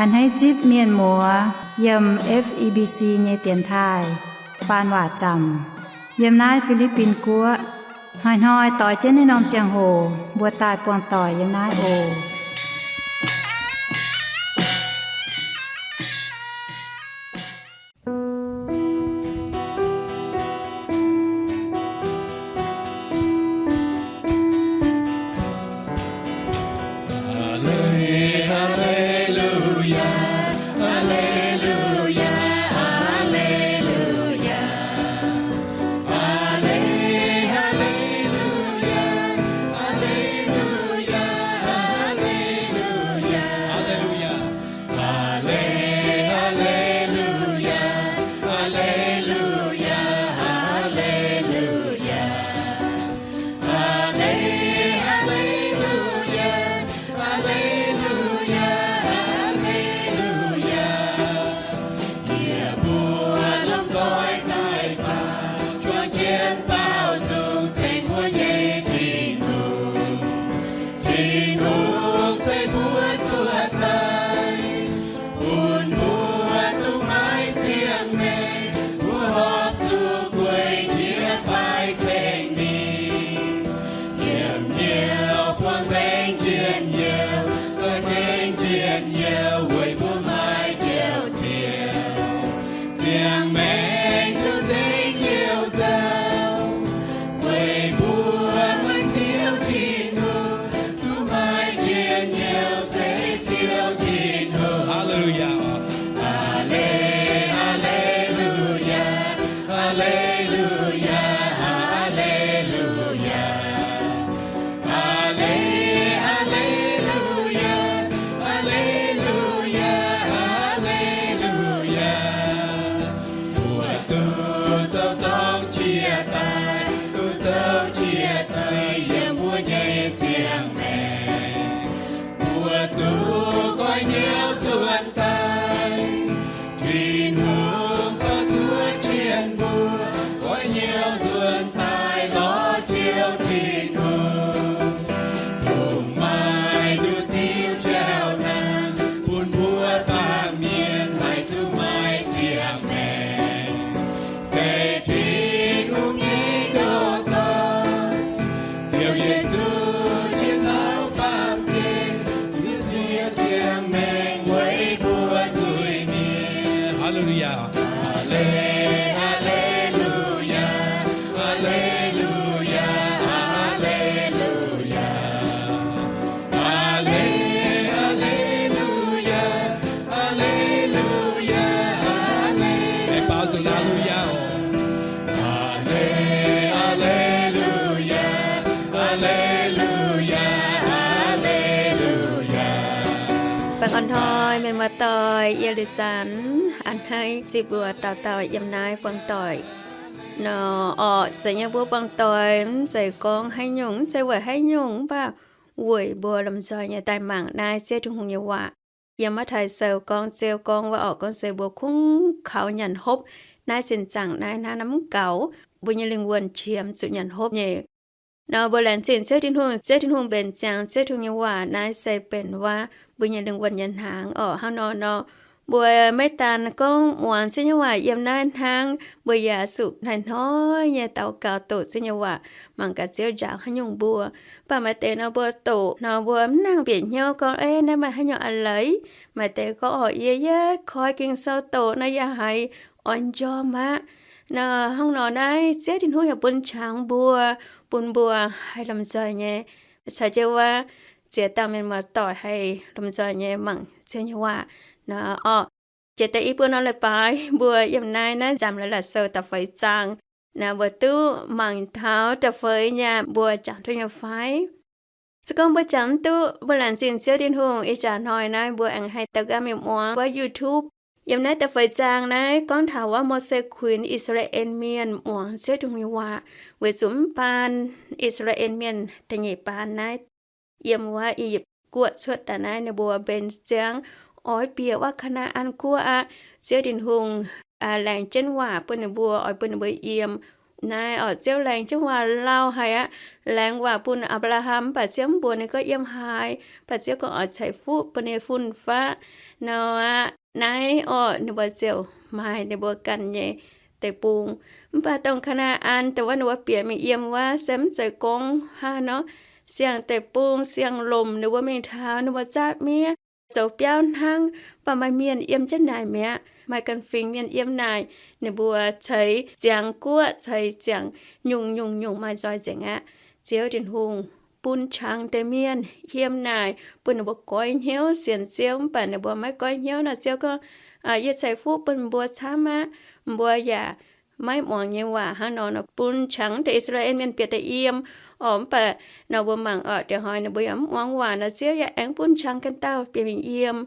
A'hneiv zipv mienh muoz yiem F E B C nyei dienx taaih faan waac zaamc yiem naaiv Fi^li^bin Guoqv. Hnoi-hnoi doix jienv naaiv norm ziangh hoc mbuo daaih buangh doic yiem naaiv oc. Yie mbuo lomh nzoih daaih juangc jienv baaux nzung ceng mbuo nyei Tin-Hungh. Tin-Hungh ceix mbuo zuoqv daaih, bun mbuo duqv maiv ziangh maengc, mbuo horpc zuqc gueic jiez daaih ceng ninh. Nyiemc hnyouv buangh nzengc njien-youh, za'gengh njien-youh weic mbuo maiv jouh ziouc ziangh maengc duqv nzengc youh nzauh. Weic mbuo maiv Ziouv Tin-Hungh, duqv maiv njien-youh se Ziouv Tin-Hungh. Aa^le, aa^le^lu^yaa, aa^le^lu^yaa, aa^le^lu^yaa. Aa^le, aa^le^lu^yaa, aa^le^lu^yaa, aa^le^lu^yaa. Mbuo duqv zoux dorngx jiex daaih, duqv zoux jiex zuiz yiem mbuo nyei ziangh maengc. Mbuo zuqc goiv hnyouv nzuonx daaih. Tin-Hungh corc zuov jienv mbuo goiv hnyouv nzuonx daaih lorz Ziouv Tin-Hungh, dongh maaih nduqc diuh jauv-naanc bun mbuo baamh mienh haih duqv maiv ziangh maengc, se Tin-Hungh nyei ndoh dorn. Ziouv Yesu, njien-youh baamh gen, zuov siev ziangh maengc weic mbuo zuiz-mienh. Aa^le, aa^le^lu^yaa, aa^le^lu^yaa, aa^le^lu^yaa. Aa^le, aa^le^lu^yaa, aa^le, aa^le. Aa^le, aa^le^lu^yaa, aa^le^lu^yaa, aa^le^lu^yaa. Baengh orn hnoi mienh muoz-doic, yie Liuz Zanx a'hneiv zipv mbuo dauh dauh yiem naaiv buangh doic nor orqc. Zeiz nyei mbuo buangh doic mv zeiz gorngv haaix nyungc, mv zeiz weic haaix nyungc, mv baac weic mbuo lomh nzoih nyei daaih mangc naaiv Ziouv Tin-Hungh nyei waac. Yiem Matv^tai Sou gorngv, Ziouv gorngv wuov orqc, gorngv se mbuo kungx kaux nyanc hopv naaiv sin zaangc naaiv hnangv, naaiv mv gaux, mbuo nyei lingh wuonh qiemx zuqc nyanc hopv nyei. Nor mbuo laengz zingh Ziouv Tin-Hungh. Ziouv Tin-Hungh mbenc ziangx Ziouv Tin-Hungh nyei waac naaiv se benx waac mbuo nyei lingh wuonh nyei hnaangx orqc. Hnangv nor nor, mbuo maiv daan gorngv muangx Ziouv nyei waac yiem naaiv hnangv, mbuo yaac zuqc hnoi-hnoi nyei daux gaux doqc Ziouv nyei waac, mangc gaax Ziouv njaaux haaix nyungc mbuo. Mv baac maaih deix nor mbuo doqc nor mbuo mv nangc bieqc hnyouv gorngv, Ei, naaiv maaih haaix nyungc a'leiz? Maaih deix gorngv, Orqc, yie yietv koi Ging-Sou doqc nor yaac haiz oix njormh aqv. Nor hnangv nor naaiv Ziouv Tin-Hungh yaac bun qangx mbuo, bun mbuo haih lomh nzoih nyei caux jienv wuov ziex dauh mienh muoz-doic haih lomh nzoih nyei mangc Ziouv nyei waac nor orqc. Jiex daaih i buo hnoi leiz-baaix mbuo yiem naaiv, naaiv Nzamc Leiz-Latc Sou da'feix zaang. Naaiv mbuo duqv mangc taux da'feix nyaah mbuo jangx duqv nyei fai? Se gorngv mbuo jangx mv duqv, mbuo laengz zingh Ziouv Tin-Hungh, ih jaax hnoi naaiv mbuo aengx haih daux gaux mingh muangx wuov YouTube. Yiem naaiv da'feix zaang naaiv gorngv taux wuov Mose kuinx I^saa^laa^en Mienh muangx Ziouv Tin-Hungh nyei waac, weic zuqc mv baan I^saa^laa^en Mienh da'nyeic baan naaiv yiem wuov I^yipv Guoqv cuotv daaih naaiv ninh mbuo mbenc ziangx oix bieqc wuov Kaa^naa^an Guoqv aqv. Ziouv Tin-Hungh laengz jienv waac bun ninh mbuo, oix bun ninh mbuo yiem. Naaiv orqc, Ziouv laengz jienv waac lauh haic aqv. Laengz waac bun Apc^laa^ham, mv baac Ziouv mv mbuox ninh gorngv yiem haaix, mv baac Ziouv gorngv oix ceix fuqv bun ninh fun-faqv. Nor aqv, naaiv orqc, ninh mbuo ziouc maaih ninh mbuo ganh nyei deic-bung. Mv baac dongh Kaa^naa^an dongh wuov ninh mbuo bieqc mingh yiem wuov se mv zeiz gorngv hnangv nor, siang-deic-bung, siang-lomc, ninh mbuo mingh taux ninh mbuo zatv miev zoux biauv hnangv. Mv baac maaih mienh yiem jienv naaic mi'aqv. Maaih ganh fingx mienh yiem naaic, ninh mbuo ceix ziangx guoqv, ceix ziangx nyungc-nyungc-nyungc maaih nzoih nzengc aqv. Ziouv Tin-Hungh bun qangx deix mienh yiem naaic bun ninh mbuo goiv hnyouv sienx Ziouv, mv baac ninh mbuo maiv goiv hnyouv nor, Ziouv gorngv, Yie ceix fuqv bun mbuo camv aqv. Mbuo yaac maiv muangx nyei waac hnangv nor. Nor bun qangx deix I^saa^laa^en Mienh bieqc daaih yiem orqc. Mv baac nor mbuo mangc orqc, dieh hnoi ninh mbuo yaac mv muangx waac nor, Ziouv yaac aengx bun qangx ganh dauh bieqc mingh yiem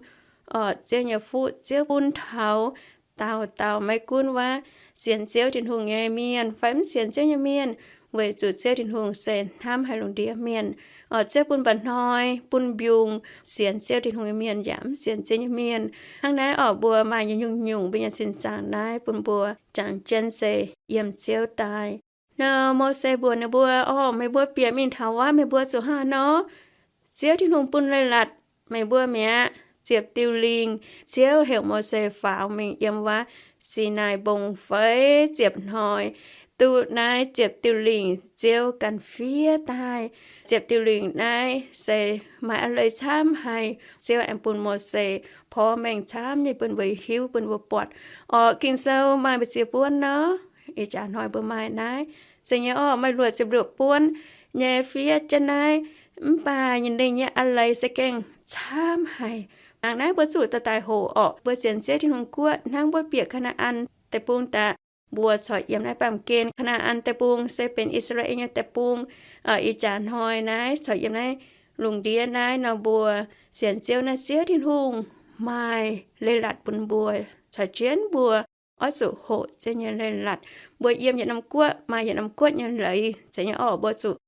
orqc. Ziouv nyei fuqv Ziouv bun taux dauh dauh, maiv gunv wuov sienx Ziouv Tin-Hungh nyei mienh fai mv sienx Ziouv nyei mienh, weic zuqc Ziouv Tin-Hungh se hnamv haic lungh ndiev mienh. Orqc, Ziouv bun mba'hnoi, bun mbiungc, sienx Ziouv Tin-Hungh nyei mienh yaac mv sienx Ziouv nyei mienh. Hnangv naaiv orqc, mbuo maaih nyei nyungc-nyungc mbuo nyei sin zaangc naaiv bun mbuo jangx jienv se yiem Ziouv daaih. Nor Mose mbuox ninh mbuo, Orqc, meih mbuo bieqc mingh taux wuov, meih mbuo zuqc hnangv nor, Ziouv Tin-Hungh bun leiz-latc meih mbuo mi'aqv. Ziepc diuh lingc, Ziouv heuc Mose faaux mingh yiem wuov Sinaai Mbong feix ziepc hnoi. Duqv naaiv ziepc diuh lingc Ziouv ganh fiev daaih. Ziepc diuh lingc naaiv se maaih a'leiz camv haic. Ziouv aengx bun Mose porv mengh camv nyei bun mbuo hiuv, bun mbuo buatc. Orqc, Ging-Sou maaih mbu'ziex buonv nor, ih jaax hnoi mbuo maaih naaiv. Zeiz nyei orqc, maaih luoqc ziepc luoqc buonv nyei fiev jienv naaiv. Mv baac ninh nyei a'leiz se gengh camv haic. Hnangv naaiv mbuo zuqc daaih daaih hoqc orqc, mbuo sienx Ziouv Tin-Hungh guoqv hnangv mbuo bieqc Kaa^naa^an Deic-Bung daaih, mbuo corc yiem naaiv baamh gen. Kaa^naa^an Deic-Bung se benx I^saa^laa^en nyei deic-bung. Ih jaax hnoi naaiv corc yiem naaiv lungh ndiev naaiv nor, mbuo sienx Ziouv naaiv, Ziouv Tin-Hungh maaih leiz-latc bun mbuo, caux jienv mbuo oix zuqc hoqc Ziouv nyei leiz-latc. Mbuo yiem yietc norm guoqv maaih yietc norm guoqv nyei leiz. Zeiz nyei orqc, mbuo zuqc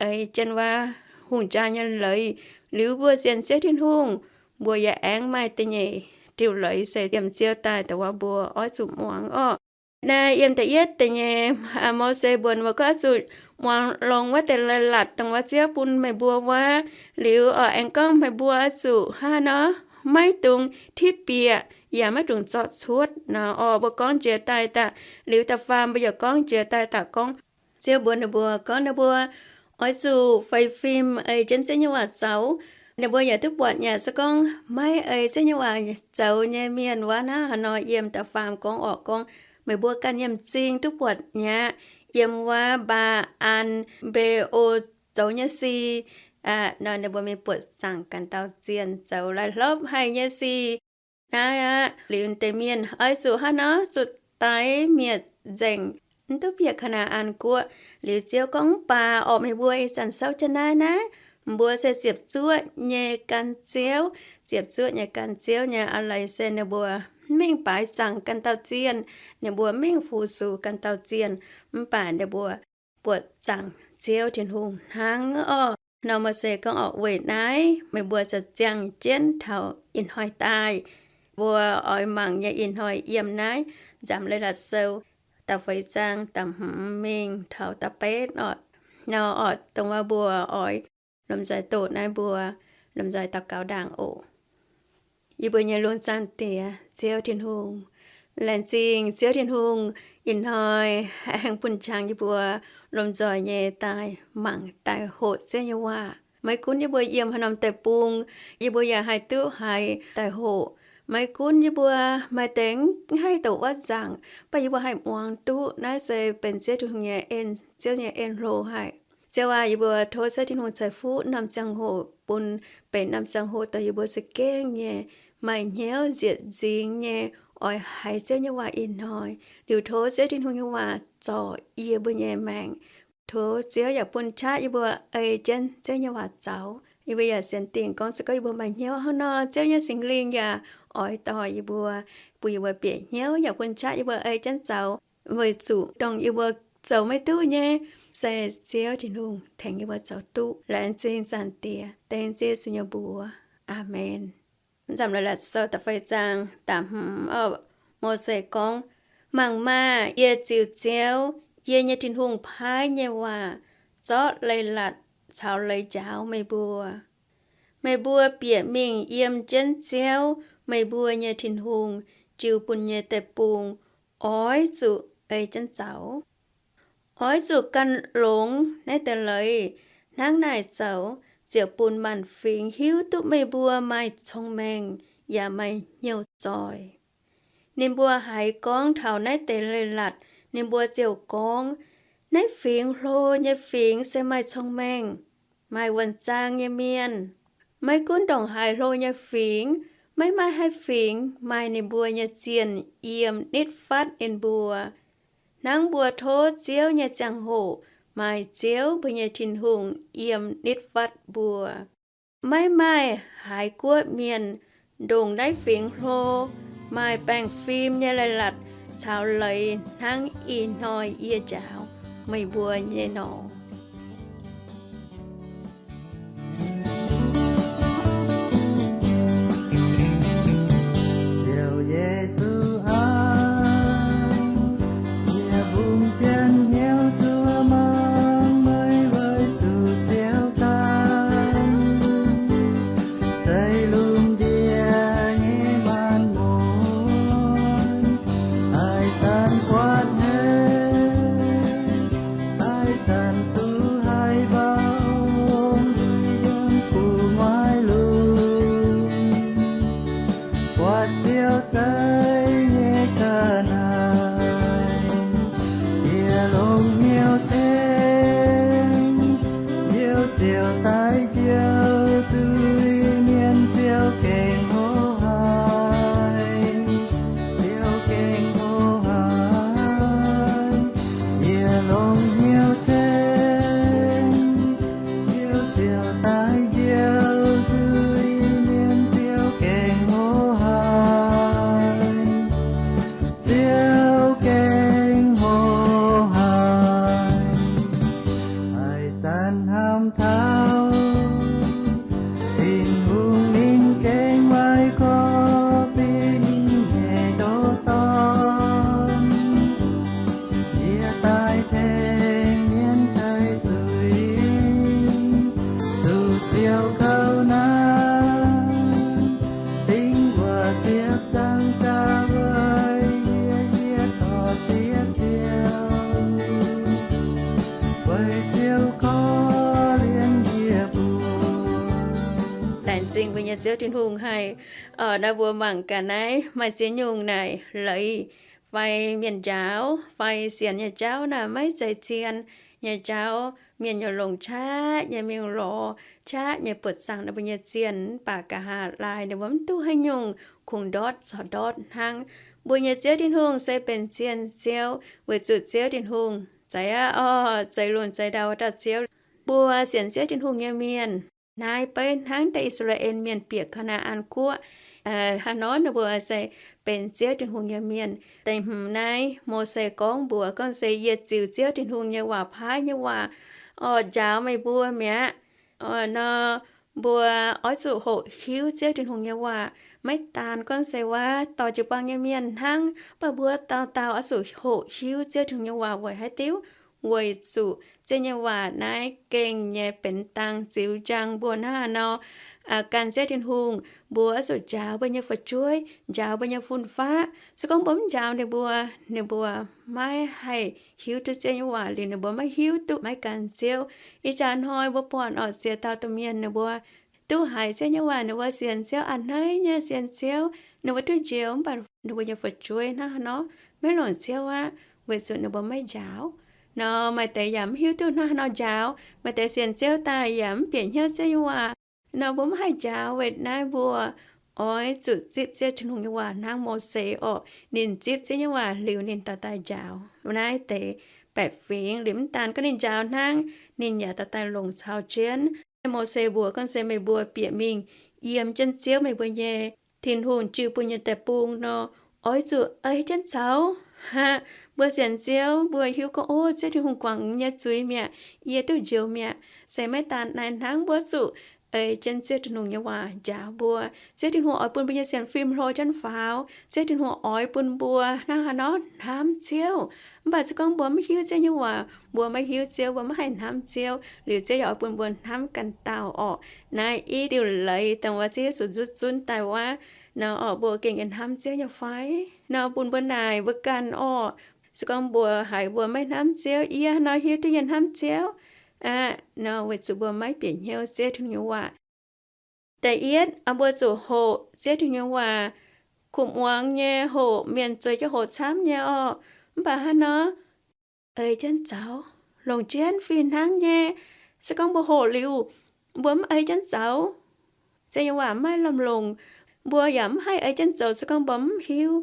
ei jienv wuov hungh jaa nyei leiz. Liuz mbuo sienx Ziouv Tin-Hungh, mbuo yaac aengx maaih da'nyeic diuh leiz se yiem Ziouv daaih dongh wuov mbuo oix zuqc muangx orqc. Naaiv yiem da'yietv deix nyei, Mose mbuox mbuo gorngv oix zuqc muangx longx wuov deix leiz-latc dongh wuov Ziouv bun meih mbuo wuov. Liuz oix aengx gorngv meih mbuo oix zuqc hnangv nor, maiv dungx tipv bieqc yaac maiv dungx zorqv cuotv nor. Orqc, mbuo gorngv jiex daaih daaih, liuz da'faam mbuo yaac gorngv jiex daaih daaih gorngv, Ziouv mbuox ninh mbuo gorngv ninh mbuo oix zuqc feix fim ei jienv Ziouv nyei waac zoux. Ninh mbuo yaac duqv buatc nyei, se gorngv maiv ei Ziouv nyei waac zoux nyei mienh wuov, naaiv haaix nor yiem da'faam gorngv orqc, gorngv meih mbuo ganh nyei m'zing duqv buatc nyei aqv, yiem wuov Mbaa^an, Mbe^o zoux nyei sic, nor ninh mbuo mingh buoqc zaangc ganh dauh zienh zoux laih hlopv haic nyei sic. Naaiv aqv, liuz deix mienh oix zuqc hnangv nor zuqc daix mietc nzengc, mv duqv bieqc Kaa^naa^an Guoqv. Liuz Ziouv gorngv, mv baac orqc, meih mbuo ih zanc souv jienv naaiv naaiv, mbuo se ziepc zuoqv nyei gan Ziouv. Ziepc zuoqv nyei gan Ziouv nyei a'leiz se ninh mbuo mv mengh baaix zaangc ganh dauh zienh, ninh mbuo mv mengh fu-sux ganh dauh zienh, mv baac ninh mbuo buoqc zaangc Ziouv Tin-Hungh hnangv orqc. Nor Mose gorngv orqc, weic naaiv meih mbuo ziouc ziangh jienv taux ih hnoi daaih. Mbuo oix mangc nyei ih hnoi yiem naaiv Nzamc Leiz-Latc Sou da'feix zaang da'hmz mingh taux da'betv orqc. Nor orqc, dongh wuov mbuo oix lomh nzoih doqc naaiv, mbuo lomh nzoih daux gaux ndaangc oc. Yie mbuo nyei lungh zaangc Diex, Ziouv Tin-Hungh, laengz zingh Ziouv Tin-Hungh ih hnoi aengx bun qangx yie mbuo lomh nzoih nyei daaih mangc daaih hoqc Ziouv nyei waac. Maiv gunv yie mbuo yiem haaix norm deic-bung, yie mbuo yaac haih duqv haiz daaih hoqc. Maiv gunv yie mbuo maaih deix mv haih doqc wuov nzaangc, mv baac yie mbuo haih muangx duqv. Naaiv se benx Ziouv Tin-Hungh nyei en, Ziouv nyei en-hlo haic. Ziouv aac, yie mbuo tov Ziouv Tin-Hungh ceix fuqv norm ziangh hoc bun benx norm ziangh hoc dongh yie mbuo za'gengh nyei maaih hnyouv nziec nzingx nyei oix haiz Ziouv nyei waac ih hnoi. Liuz tov Ziouv Tin-Hungh nyei waac zorc yie mbuo nyei maengc. Tov Ziouv yaac bun qaqv yie mbuo ei jienv Ziouv nyei waac zoux. Yie mbuo yaac sienx dingc gorngv se gorngv yie mbuo maaih hnyouv hnangv nor, Ziouv nyei Singx Lingh yaac oix dorh yie mbuo, bun yie mbuo bieqc hnyouv yaac bun qaqv yie mbuo ei jienv zoux. Weic zuqc dongh yie mbuo zoux maiv duqv nyei, se Ziouv Tin-Hungh tengx yie mbuo zoux duqv. Laengz zingh Zaangc Diex, dengv Yesu nyei mbuox. Aamen. Nzamc Leiz-Latc Sou da'feix zaang da'hmz orqc, Mose gorngv, Mangc maah! Yie ziux Ziouv, yie nyei Tin-Hungh paaiv nyei waac zorqv leiz-latc caux leiz-njaaux meih mbuo. Meih mbuo bieqc mingh yiem jienv Ziouv, meih mbuo nyei Tin-Hungh jiu bun nyei deic-bung oix zuqc ei jienv zaux. Oix zuqc gan longx naaiv deix leiz. Hnangv naaic zoux ziouc bun maanc fingx hiuv duqv meih mbuo maaih cong-mengh yaac maaih hnyouv zoih. Ninh mbuo haiz gorngv taux naaiv deix leiz-latc, ninh mbuo ziouc gorngv, naaiv fingx hlo nyei fingx se maaih cong-mengh, maaih wuonh zaang nyei mienh. Maiv gunv ndongc haaix hlo nyei fingx, maiv maaih haaix fingx maaih ninh mbuo nyei zienh yiem nitv fatv ninh mbuo. Hnangv mbuo tov Ziouv nyei ziangh hoc maaih Ziouv, mbuo nyei Tin-Hungh, yiem nitv fatv mbuo. Maiv maaih haaix guoqv mienh ndongc naaiv fingx hlo, maaih baengh fim nyei leiz-latc caux leiz hnangv ih hnoi yie njaaux meih mbuo nyei nor. Ziouv Yesu aah, yie mbungv jienv hnyouv zuov mangc meih weic zuqc Ziouv ganh, zeiz lungh ndiev nyei maanc muotc, haih zanc buatc hec, haih zanc duqv haih bouh yiem gu'nguaaic lungh. Buatc Ziouv zeiv nyei ga'naaiv, yie longx hnyouv ceng, Ziouv ziouc daaih njoux zuiz-mienh. Ziouv gengh hlo haic, Ziouv gengh hlo haic, yie longx hnyouv ceng, Ziouv ziouc daaih njoux zuiz-mienh. Ziouv gengh hlo haic, Ziouv gengh hlo haic, haih zanc hnamv taux Tin-Hungh ninh gengh maiv korv-lienh nyei ndoqv dorn. Yie daaih tengx mienh daic zuiz, zuqc Ziouv kouv naaiv, dingc wuoqc ziepc zangc jaax weic yie, yie dorh ziepc Ziouv, weic Ziouv korv-lienh yie mbuo. Laengz zingh mbuo nyei Ziouv Tin-Hungh haih, oc, naaiv mbuo mangc gaax naaiv maaih ziex nyungc naaic leiz fai mienh njaaux fai sienx nyei jauv naaic maiv zeiz zien nyei jauv. Mienh nyei longc qaqv nyei mingh lorz qaqv nyei buoqc zaangc ninh mbuo nyei zienh, mv baac nqa'haav laai ninh mbuo mv duqv haaix nyungc, kungx ndortv corc ndortv hnangv. Mbuo nyei Ziouv Tin-Hungh se benx zien Ziouv, weic zuqc Ziouv Tin-Hungh zeiz aqv, oc, zeiz lunx zeiz ndau dauh Ziouv. Mbuo sienx Ziouv Tin-Hungh nyei mienh, naaiv beiv hnangv deix I^saa^laa^en Mienh bieqc Kaa^naa^an Guoqv, hnangv nor ninh mbuo se benx Ziouv Tin-Hungh nyei mienh. Da'hmz naaiv Mose gorngv mbuox gorngv se, yie ziux Ziouv Tin-Hungh nyei waac paaiv nyei waac, oc, njaaux meih mbuo mi'aqv. Nor, mbuo oix zuqc hoqc hiuv Ziouv Tin-Hungh nyei waac. Maiv daan gorngv se wuov dorh jiu-baang nyei mienh hnangv, mv baac mbuo dauh dauh oix zuqc hoqc hiuv Ziouv Tin-Hungh nyei waac weic haaix diuc? Weic zuqc Ziouv nyei waac naaiv gengh nyei benx dang ziux njang mbuo hnangv haaix nor gan Ziouv Tin-Hungh. Mbuo oix zuqc njaaux mbuo nyei fu'jueiv, njaaux mbuo nyei fun-faqv. Se gorngv mbuo mv njaaux ninh mbuo, ninh mbuo maiv haih hiuv duqv Ziouv nyei waac liuz, ninh mbuo maiv hiuv duqv maiv gan Ziouv. Ih jaax hnoi mbuo buatc oc, ziex dauh domh mienh ninh mbuo duqv haiz Ziouv nyei waac, ninh mbuo sienx Ziouv, a'hneiv nyei sienx Ziouv, ninh mbuo duqv njoux, mv baac ninh mbuo nyei fu'jueiv hnangv haaix nor maiv longc Ziouv aqv, weic zuqc ninh mbuo maiv njaaux. Nor maaih deix yaac mv hiuv duqv hnangv haaix nor njaaux, maaih deix sienx Ziouv daaih yaac mv bieqc hnyouv Ziouv nyei waac. Nor mbuo mv haih njaaux. Weic naaiv mbuo oix zuqc zipv Ziouv Tin-Hungh nyei waac hnangv Mose orqc. Ninh zipv Ziouv nyei waac liuz ninh daaih daaih njaaux. Naaiv deix baeqc fingx liuz mv daan gorngv ninh njaaux hnangv, ninh yaac daaih daaih longc caux jienv. Mose mbuox gorngv se meih mbuo bieqc mingh yiem jienv Ziouv meih mbuo nyei Tin-Hungh jiu bun nyei deic-bung nor, oix zuqc ei jienv caux. Haa, mbuo sienx Ziouv, mbuo hiuv gorngv, o, Ziouv Tin-Hungh guangc nyei zuiz mi'aqv, yie duqv njoux mi'aqv. Se maiv daan naaiv hnangv, mbuo zuqc ei jienv Ziouv Tin-Hungh nyei waac njaaux mbuo. Ziouv Tin-Hungh oix bun mbuo nyei sienx fim hlo jienv faaux. Ziouv Tin-Hungh oix bun mbuo hnangv haaix nor hnamv Ziouv. Mv baac se gorngv mbuo maiv hiuv Ziouv nyei waac, mbuo maiv hiuv Ziouv, mbuo maiv haih hnamv Ziouv, liuz Ziouv yaac oix bun mbuo hnamv ganh dauh orqc. Naaiv i diuh leiz dongh wuov Ziouv Yesu nzutv zunv daaih wuov, Nor orqc, mbuo gengh yaac hnamv Ziouv nyei fai? Nor bun mbuo naaic mbuo ganh orqc. Se gorngv mbuo haiz mbuo maiv hnamv Ziouv, yie nor hiuv duqv yie hnamv Ziouv aqv. Nor weic zuqc mbuo maiv bieqc hnyouv Ziouv Tin-Hungh nyei waac. Da'yietv, mbuo zuqc hoqc Ziouv Tin-Hungh nyei waac. Kuv muangx nyei hoqc, mienh zoux jienv hoqc camv nyei orqc. Mv baac hnangv nor, ei jienv zaux, longc jienv fih hnangv nyei. Se gorngv mbuo hoqc liuz, mbuo mv ei jienv zaux, Ziouv nyei waac maiv lamh longc. Mbuo yaac mv haih ei jienv zoux se gorngv mbuo mv hiuv.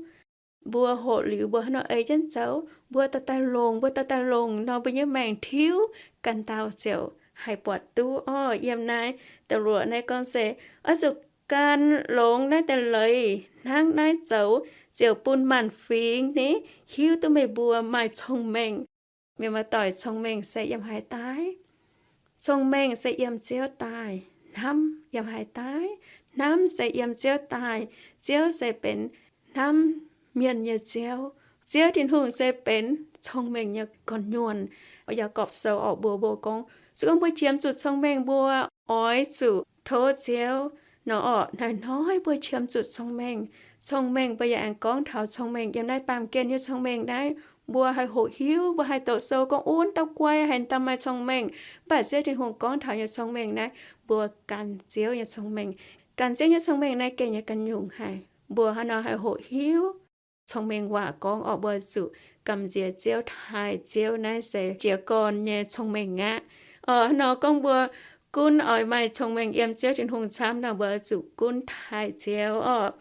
Mbuo hoqc liuz mbuo hnangv nor ei jienv zoux, mbuo dorh daaih longc, mbuo dorh daaih longc nor, mbuo nyei maengc tiuv, ganh dauh ziouc haih buatc duqv orqc. Yiem naaiv da'luoqc naaiv gorngv se, oix zuqc gan longx naaiv deix leiz, hnangv naaiv zoux ziouc bun maanc fingx ni hiuv duqv meih mbuo maaih cong-mengh. Mienh muoz-doic, cong-mengh se yiem haaix daaih? Cong-mengh se yiem Ziouv daaih. Hnamv yiem haaix daaih? Hnamv se yiem Ziouv daaih. Ziouv se benx hnamv mienh nyei Ziouv. Ziouv Tin-Hungh se benx cong-mengh nyei gorn-nyuonh. Yaagorpc Sou orqc, mbuox mbuo gorngv, se gorngv mbuo qiemx zuqc cong-mengh, mbuo oix zuqc tov Ziouv. Nor orqc, hnoi-hnoi mbuo qiemx zuqc cong-mengh. Cong-mengh mbuo yaac aengx gorngv taux cong-mengh yiem naaiv baamh gen nyei cong-mengh naaiv. Mbuo haih hoqc hiuv, mbuo haih doqc sou gorngv, Wuov dauh guai haic, dauh maaih cong-mengh. Mv baac Ziouv Tin-Hungh gorngv taux nyei cong-mengh naaiv, mbuo gan Ziouv nyei cong-mengh. Gan Ziouv nyei cong-mengh naaiv gengh nyei ganh nyungc haic. Mbuo hnangv nor haih hoqc hiuv cong-mengh waac gorngv orqc, mbuo zuqc gamh nziex Ziouv, taaih Ziouv. Naaiv se jiez gorn nyei cong-mengh aqv. Orqc, hnangv nor gorngv mbuo gunv oix maaih cong-mengh yiem Ziouv Tin-Hungh camv nor, mbuo zuqc gunv taaih Ziouv orqc.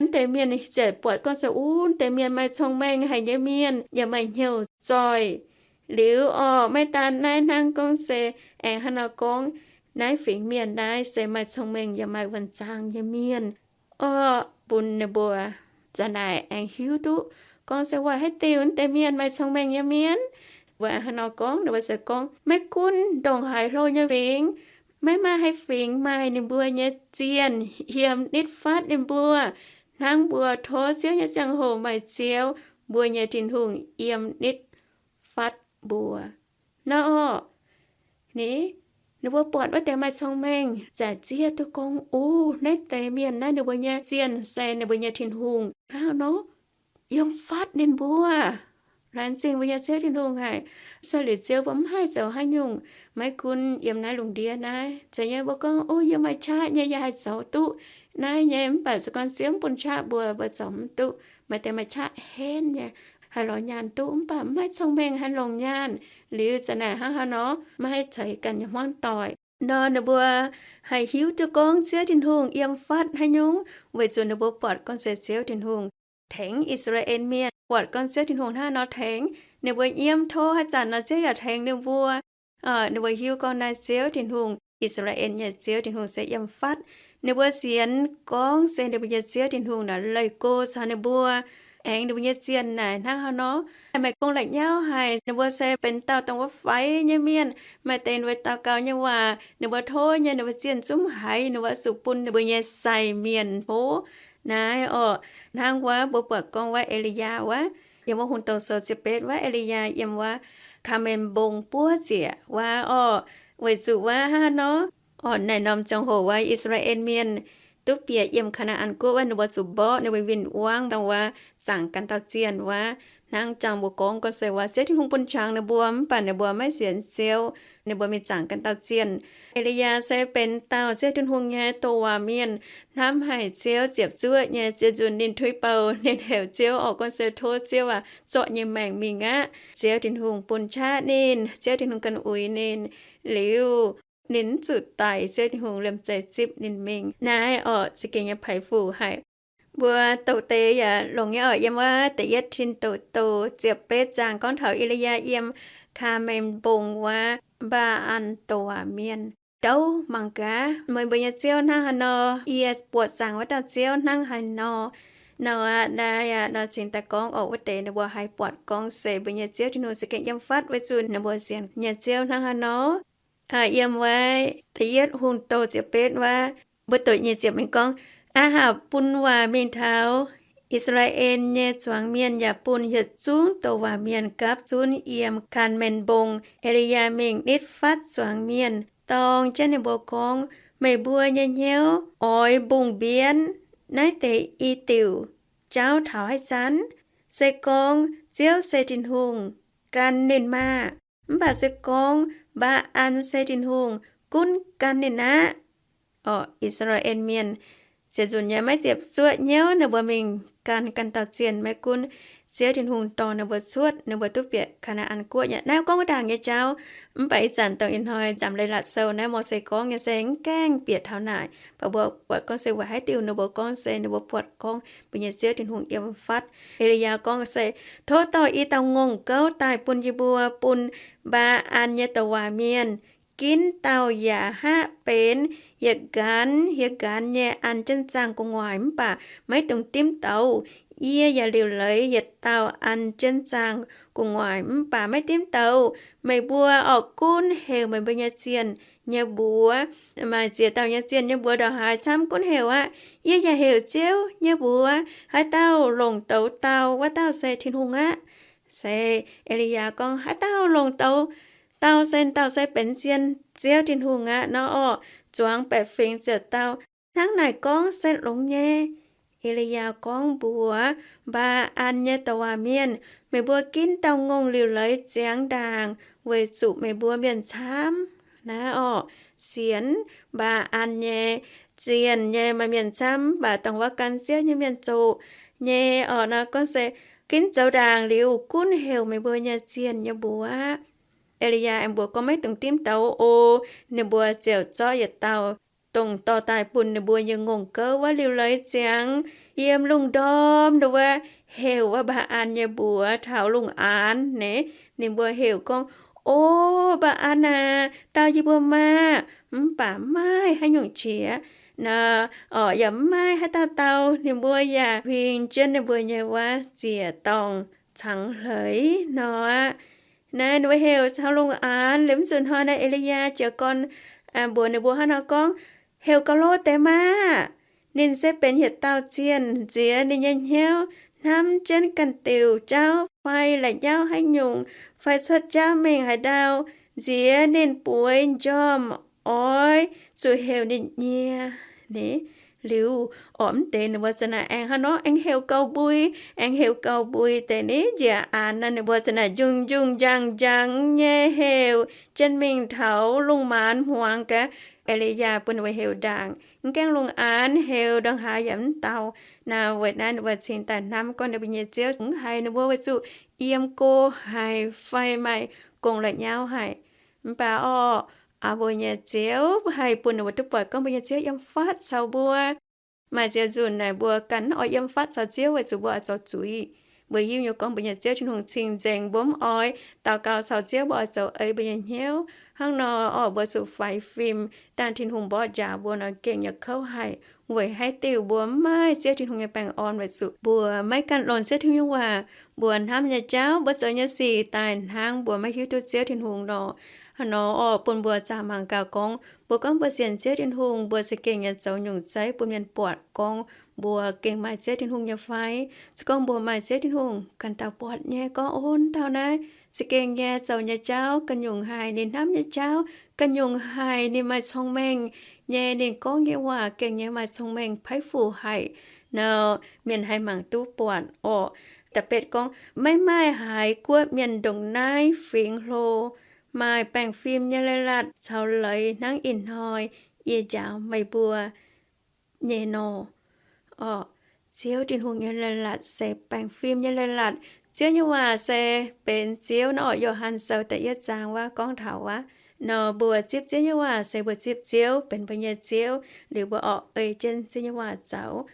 Mv deix mienh ziouc buatc gorngv se, Wuov deix mienh maaih cong-mengh haic nyei mienh, yaac maaih hnyouv zoih. Liuz orqc, maiv daan naaiv, hnangv gorngv se aengx hnangv nor gorngv, naaiv fingx mienh naaiv se maaih cong-mengh yaac maaih wuonh zaangc nyei mienh. Orqc, bun ninh mbuo za'naaic aengx hiuv duqv gorngv se, Waac, haaix diuc deix mienh maaih cong-mengh nyei mienh? Mbuo hnangv nor gorngv, ninh mbuo se gorngv, maiv gunv ndongc haaix hlo nyei fingx, maiv maaih haaix fingx maaih ninh mbuo nyei zienh yiem nitv fatv ninh mbuo, hnangv mbuo tov Ziouv nyei ziangh hoc maaih Ziouv, mbuo nyei Tin-Hungh, yiem nitv fatv mbuo. Nor orqc, ni, ninh mbuo buatc wuov deix maaih cong-mengh, za'gengh zieqv duqv gorngv, O, naaiv deix mienh naaiv ninh mbuo nyei zienh se ninh mbuo nyei Tin-Hungh hnangv nor, yiem fatv ninh mbuo. Laengz zingh mbuo nyei Ziouv Tin-Hungh haic. Sueih liuz Ziouv mbuo mv haih zoux haaix nyungc. Maiv gunv yiem naaiv lungh ndiev naaiv, zeiz nyei mbuo gorngv, O, yie maaih qaqv nyei, yie haih zoux duqv naaiv nyei. Mv baac se gorngv Ziouv mv bun qaqv mbuo, mbuo zoux mv duqv. Maaih deix maaih qaqv henv nyei, haih lorz nyaanh duqv, mv baac mv maaih cong-mengh haih longc nyaanh. Liuz za'naaic hnangv haaix nor, maiv haih ceix ganh nyei hmuangv doic. Nor ninh mbuo haih hiuv duqv gorngv Ziouv Tin-Hungh yiem fatv haaix nyungc, weic zuqc ninh mbuo buatc gorngv se Ziouv Tin-Hungh tengx I^saa^laa^en Mienh, buatc gorngv Ziouv Tin-Hungh hnangv nor tengx ninh mbuo, yiem tov haaix zanc nor Ziouv yaac tengx ninh mbuo. Ninh mbuo hiuv gorngv naaiv Ziouv Tin-Hungh, I^saa^laa^en nyei Ziouv Tin-Hungh se yiem fatv. Ninh mbuo sienx gorngv se ninh mbuo nyei Ziouv Tin-Hungh naaic leih go caux ninh mbuo, aengx ninh mbuo nyei zienh naaic hnangv haaix nor, maaih gong la'nyauv haic. Ninh mbuo se benx dauh dongh wuov faix nyei mienh. Maaih deix ninh mbuo daux gaux nyei waac, ninh mbuo tov nyei, ninh mbuo zienh zungv haiz, ninh mbuo zuqc bun ninh mbuo nyei sai mienh tov. Naaiv orqc, hnangv wuov mbuo buatc gorngv wuov E^li^yaa wuov, yiem wuov Hungh Dongh Sou ziepc betv wuov, E^li^yaa yiem wuov Kaa^men Mbong buov ziec wuov orqc. Weic zuqc wuov hnangv haaix nor, orqc, naaic norm ziangh hoc wuov I^saa^laa^en Mienh duqv bieqc yiem Kaa^naa^an Guoqv wuov, ninh mbuo zuqc mborqv ninh mbuo win-wangv dongh wuov zaangc ganh dauh zienh wuov. Hnangv jangx mbuo gorngv gorngv se wuov, Ziouv Tin-Hungh bun qangx ninh mbuo, mv baac ninh mbuo maiv sienx Ziouv, ninh mbuo mingh zaangc ganh dauh zienh. E^li^yaa se benx dauh Ziouv Tin-Hungh nyei douc waac mienh, hnamv haic Ziouv, ziepc zuoqv nyei. Ziouc nzunc ninh tuix bouh, ninh heuc Ziouv orqc, gorngv se, Tov Ziouv aac, zorqv nyei maengc mingh aqv. Ziouv Tin-Hungh bun qaqv ninh, Ziouv Tin-Hungh ganh uix ninh. Liuz ninh mv zuqc daic, Ziouv Tin-Hungh liemh zeih zipv ninh mingh. Naaiv orqc, za'gengh nyei peix fuc haic. Mbuo doqc deix yaac longx nyei orqc. Yiem wuov Da'yietv Tin-Doqc Douh ziepc betv zaang gorngv taux E^li^yaa yiem Kaa^men Mbong wuov Mbaa^an douc waac mienh ndouv mangc gaax, Meih mbuo nyei Ziouv hnangv haaix nor? Yie buoqc zaangc wuov dauh Ziouv hnangv haaix nor? Nor aqv, naaiv aqv, nor cingx daaih gorngv orqc, wuov deix ninh mbuo haih buatc gorngv se mbuo nyei Ziouv Tin-Hungh se gengh yiem fatv, weic zuqc ninh mbuo sienx nyei Ziouv hnangv haaix nor. Yiem wuov Da'yietv Hungh Douh ziepc betv wuov, mbuo doqc nyic ziepc mingh gorngv, Aa^hapc bun waac mingh taux I^saa^laa^en nyei zuangx mienh yaac bun yietc zungv douc waac mienh gapv zunv yiem Kaa^men Mbong. E^li^yaa mingh nitv fatv zuangx mienh, dorng jienv ninh mbuo gorngv, Meih mbuo nyei hnyouv oix mbungh mbienv Naaiv deix i diuc jauv taux haaix zanc? Se gorngv Ziouv se Tin-Hungh, gan ninh maah! Mv baac se gorngv Mbaa^an se Tin-Hungh, gunv gan ninh aqv. Orqc, I^saa^laa^en Mienh ziepc nzunc nyei maiv ziepc zuoqv hnyouv ninh mbuo mingh gan ganh dauh zienh. Maiv gunv Ziouv Tin-Hungh dorh ninh mbuo cuotv, ninh mbuo duqv bieqc Kaa^naa^an Guoqv nyei. Naaiv gorngv wuov ndaangc nyei jauv. Mv baac ih zanc dongh ih hnoi nzamc leiz-latc sou naaiv Mose gorngv nyei se mv gaengh bieqc taux naaic, mv baac mbuo buatc gorngv se weic haaix diuc ninh mbuo gorngv se ninh mbuo buatc gorngv mbuo nyei Ziouv Tin-Hungh yiem fatv. E^li^yaa gorngv se, Tov dorh i dauh ngongh gouv daaih bun yie mbuo, bun Mbaa^an nyei douc waac mienh ginv dauh yaac haav benx yietc nqanx yietc nqanx nyei an jienv zaangh gu'nguaaic, mv baac maiv dungx dimv douz. Yie yaac liuc leiz yietc dauh an jienv zaangh gu'nguaaic, mv baac maiv dimv douz. Meih mbuo orqc, gunv heuc meih mbuo nyei zienh nyei mbuox. Maaih ziex dauh nyei zienh nyei mbuox ndongc haaix camv gunv heuc aqv. Yie yaac heuc Ziouv nyei mbuox. Haaix dauh longc douz dauh, wuov dauh se Tin-Hungh aqv. Se E^li^yaa gorngv, Haaix dauh longc douz dauh se, dauh se benx zienh Ziouv Tin-Hungh aqv nor orqc. Zuangx baeqc fingx ziepc dauh hnangv naaic gorngv se longx nyei. E^li^yaa gorngv mbuox Mbaa^an nyei douc waac mienh, Meih mbuo ginv dauh ngongh liuc leiz ziangx ndaangc, weic zuqc meih mbuo mienh camv. Naaiv orqc, sienx Mbaa^an nyei zienh nyei maaih mienh camv, mv baac dongh wuov gan Ziouv nyei mienh zoqc nyei orqc. Naaiv gorngv se, Ginv zoux ndaangc liuz gunv heuc meih mbuo nyei zienh nyei mbuox aqv. E^li^yaa aengx mbuox gorngv, Maiv dungx dimv douz oc. Ninh mbuo ziouc zorqv yietc dauh dongh dorh daaih bun ninh mbuo nyei ngongh gouv wuov liuc leiz ziangx yiem lungh ndorm ndau wuov, heuc wuov Mbaa^an nyei mbuox taux lungh aanx naaic. Ninh mbuo heuc gorngv, O Mbaa^an aac, dau yie mbuo maah! Mv baac maiv maaih haaix nyungc qiex nor, orqc, yaac maiv maaih haaix dauh dau ninh mbuo, yaac huing jienv ninh mbuo nyei wuov ziec-dorngh cangx hleix nor aqv. Naaiv ninh mbuo heuc taux lungh aanx liuz, mv zuqc hnoi naaiv E^li^yaa jiez gorn mbuox ninh mbuo hnangv nor gorngv, Heuc gauh hlo deix maah! Ninh se benx yietc dauh zienh. Nziex ninh nyei hnyouv, hnamv jienv ganh diuc jauv fai la'nyauv haaix nyungc, fai cuotv jauv mingh haaix ndau, nziex ninh bueix njormh, oix zuqc heuc ninh nyie. Ni, liuz, orqc, mv deix ninh mbuo za'naaic aengx hnangv nor aengx heuc gauh mbui, aengx heuc gauh mbui deix ni, njiec aanx nor ninh mbuo za'naaic njung-njung njang-njang nyei heuc jienv mingh taux lungh maanz hmuangx gaax. E^li^yaa bun ninh mbuo heuc ndaangc, mv gaengh lungh aanx heuc ndongc haaix yaac mv dau. Naaiv weic naaiv ninh mbuo cingx daaih hnamv gorngv ninh mbuo nyei Ziouv mv haiz ninh mbuo weic zuqc yiem go haic fai maaih gong la'nyauv haic. Mv baac orqc, mbuo nyei Ziouv haih bun ninh mbuo duqv buatc gorngv mbuo nyei Ziouv yiem fatv caux mbuo. Maaih ziex nzunc naaic mbuo ganh mv oix yiem fatv caux Ziouv weic zuqc mbuo oix zoux zuiz. Mbuo hiuv nyei gorngv mbuo nyei Ziouv Tin-Hungh cing-nzengc, mbuo mv oix daux gaux caux Ziouv, mbuo oix zoux ei mbuo nyei hnyouv. Hnangv nor orqc, mbuo zuqc faix fim, dangh Tin-Hungh mborqv njaaux mbuo nor gengh nyei kouv haic. Weic haaix diuc mbuo mv maaih Ziouv Tin-Hungh nyei baengh orn? Weic zuqc mbuo maiv ganh longc Ziouv Tin-Hungh nyei waac. Mbuo hnamv nyei jauv, mbuo zoux nyei sic daaih hnangv mbuo maiv hiuv duqv Ziouv Tin-Hungh nor. Hnangv nor orqc, bun mbuo zaah mangc gaax gorngv mbuo gorngv mbuo sienx Ziouv Tin-Hungh, mbuo za'gengh nyei zoux nyungc zeiv bun mienh buatc gorngv mbuo gengh maaih Ziouv Tin-Hungh nyei fai. Se gorngv mbuo maaih Ziouv Tin-Hungh, ganh dauh buatc nyei gorngv, O, dauh naaiv za'gengh nyei zoux nyei jauv ganh nyungc haic, ninh hnamv nyei jauv ganh nyungc haic, ninh maaih cong-mengh nyei, ninh gorngv nyei waac gengh nyei maaih cong-mengh, paiv fuc haic nor, mienh haih mangc duqv buatc orqc. Da'betv gorngv, maiv maaih haaix guoqv mienh ndongc naaiv fingx hlo, maaih baengh fim nyei leiz-latc caux leiz hnangv ih hnoi yie njaaux meih mbuo nyei nor. Orqc, Ziouv Tin-Hungh nyei leiz-latc se baengh fim nyei leiz-latc. Ziouv nyei waac se benx Ziouv nor orqc. Yo^han Sou da'yietv zaang wuov gorngv taux wuov, nor mbuo zipv Ziouv nyei waac se mbuo zipv Ziouv benx mbuo nyei Ziouv, liuz mbuo orqc ei jienv Ziouv nyei waac zoux.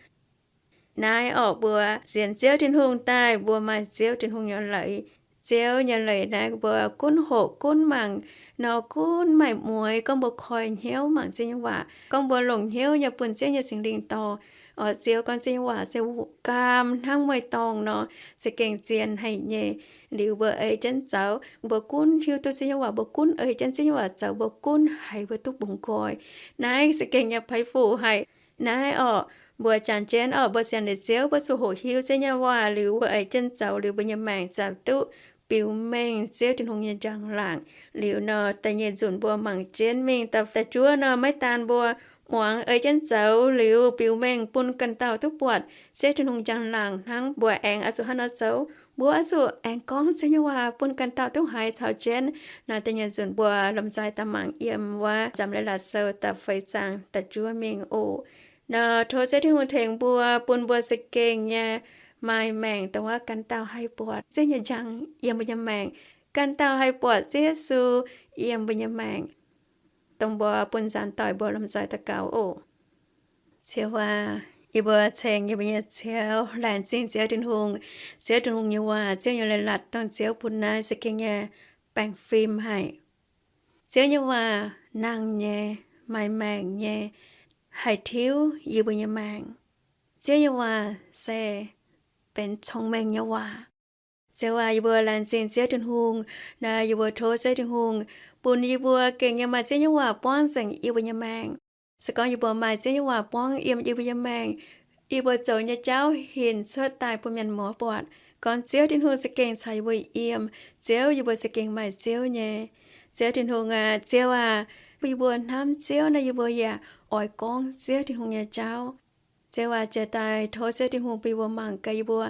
Naaiv orqc, mbuo sienx Ziouv Tin-Hungh daaih mbuo maaih Ziouv Tin-Hungh nyei leiz. Ziouv nyei leiz naaiv mbuo gunv hoqc gunv mangc nor gunv maaih mueix. Gorngv mbuo koi hnyouv mangc Ziouv nyei waac, gorngv mbuo longc hnyouv nyei bun Ziouv nyei Singx Lingh dorh, orqc, Ziouv gorngv Ziouv nyei waac se gaam hnangv mueiz-dorngh nor, za'gengh zien haic nyei. Liuz mbuo ei jienv zoux, mbuo gunv hiuv duqv Ziouv nyei waac, mbuo gunv ei jienv Ziouv nyei waac zoux, mbuo gunv haiz mbuo duqv bungx nqoi. Naaiv za'gengh nyei paiv fuc haic. Naaiv orqc, mbuo jangx jienv orqc, mbuo sienx liuz Ziouv, mbuo zuqc hoqc hiuv Ziouv nyei waac liuz mbuo ei jienv zoux liuz mbuo nyei maengc ziouc duqv biux mengh Ziouv Tin-Hungh nyei njang-laangc. Liuz nor da'nyeic nzunc mbuo mangc jienv mingh da'juov nor, maiv daan mbuo muangx ei jienv zoux liuz biux mengh bun ganh dauh duqv buatc Ziouv Tin-Hungh njang-laangc hnangv mbuo aengx oix zuqc hnangv nor zoux. Mbuo oix zuqc aengx gorngv Ziouv nyei waac bun ganh dauh duqv haiz caux jienv. Naaiv deix nyei nzunc mbuo lomh nzoih daaih mangc yiem wuov Nzamc Leiz-Latc Sou da'feix zaang da'juov mingh oc. Nor tov Ziouv Tin-Hungh tengx mbuo, bun mbuo za'gengh nyei maaih maengc dongh wuov ganh dauh haih buatc Ziouv nyei njang yiem mbuo nyei maengc, ganh dauh haih buatc Ziouv Yesu yiem mbuo nyei maengc. Dongh mbuo bun nzaanx doic mbuo lomh nzoih daux gaux oc. Ziouv aac, yie mbuo ceng yie mbuo nyei Ziouv, laengz zingh Ziouv Tin-Hungh. Ziouv Tin-Hungh nyei waac, Ziouv nyei leiz-latc dongh Ziouv bun naaiv za'gengh nyei baengh fim haic. Ziouv nyei waac nangh nyei, maaih maengc nyei, haih tiuv yie mbuo nyei maengc. Ziouv nyei waac se benx cong-mengh nyei waac. Ziouv aac, yie mbuo laengz zingh Ziouv Tin-Hungh. Naaiv yie mbuo tov Ziouv Tin-Hungh bun yie mbuo gengh nyei maaih Ziouv nyei waac buangv nzengc yie mbuo nyei maengc. Se gorngv yie mbuo maaih Ziouv nyei waac buangv yiem yie mbuo nyei maengc, yie mbuo zoux nyei jauv hinc cuotv daaih bun mienh muoz buatc gorngv Ziouv Tin-Hungh za'gengh caux yie mbuo yiem. Ziouv, yie mbuo za'gengh maaih Ziouv nyei. Ziouv Tin-Hungh aac, Ziouv aac, bun yie mbuo hnamv Ziouv naaiv yie mbuo yaac oix gorngv Ziouv Tin-Hungh nyei jauv. Ziouv aac, jiex daaih tov Ziouv Tin-Hungh bun yie mbuo mangc gaax yie mbuo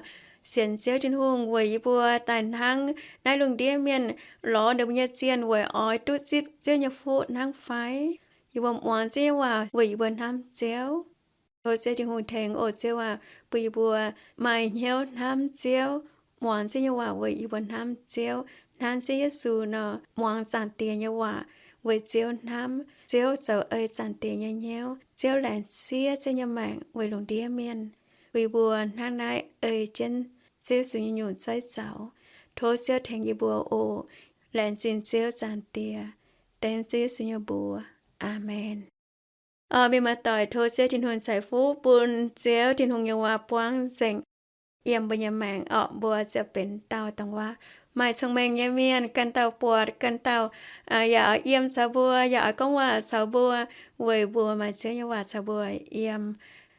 sienx Ziouv Tin-Hungh weic yie mbuo daaih hnangv naaiv lungh ndiev mienh lorz ninh mbuo nyei zienh weic oix duqv zipv Ziouv nyei fuqv hnangv fai. Yie mbuo muangx Ziouv nyei waac weic yie mbuo hnamv Ziouv. Tov Ziouv Tin-Hungh tengx oc Ziouv aac, bun yie mbuo maaih hnyouv hnamv Ziouv, muangx Ziouv nyei waac weic yie mbuo hnamv Ziouv, hnangv Ziouv Yesu nor muangx Zaangc Diex nyei waac weic Ziouv hnamv, Ziouv zoux ei Zaangc Diex nyei hnyouv. Ziouv laengz siev Ziouv nyei maengc weic lungh ndiev mienh. Bun yie mbuo hnangv naaiv ei jienv Ziouv Yesu nyei nyungc zeiv zaux. Tov Ziouv tengx yie mbuo oc. Laengz zingh Ziouv Zaangc Diex, dengv Ziouv Yesu nyei mbuox. Aamen. Orqv, mienh muoz-doic, tov Ziouv Tin-Hungh ceix fuqv bun Ziouv Tin-Hungh nyei waac buangv nzengc yiem mbuo nyei maengc orqc. Mbuo ziouc benx dauh dongh wuov maaih cong-mengh nyei mienh, ganh dauh buatc, ganh dauh yaac oix yiem caux mbuo, yaac oix gorngv waac caux mbuo, weic mbuo maaih Ziouv nyei waac caux mbuo yiem.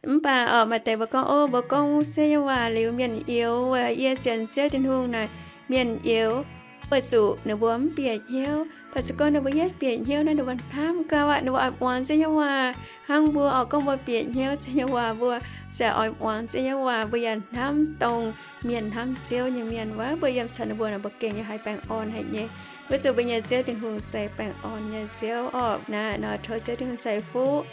Mv baac orqc, maaih deix mbuo gorngv, o, mbuo gorngv Ziouv nyei waac liuz mienh youx, yie sienx Ziouv Tin-Hungh naaic, mienh youx, weic zuqc ninh mbuo mv bieqc hnyouv. Mv baac se gorngv ninh mbuo yietv bieqc hnyouv naaiv, ninh mbuo hnamv gau aqv, ninh mbuo oix muangx Ziouv nyei waac hnangv mbuo orqc. Gorngv mbuo bieqc hnyouv Ziouv nyei waac, mbuo se oix muangx Ziouv nyei waac, mbuo yaac hnamv dongh mienh hnamv Ziouv nyei mienh wuov. Mbuo yiem caux ninh mbuo naaic, mbuo gengh nyei haih baengh orn haic nyei. Weic zuqc mbuo nyei Ziouv Tin-Hungh se baengh orn nyei Ziouv orqc. Naaiv nor tov Ziouv Tin-Hungh ceix fuqv.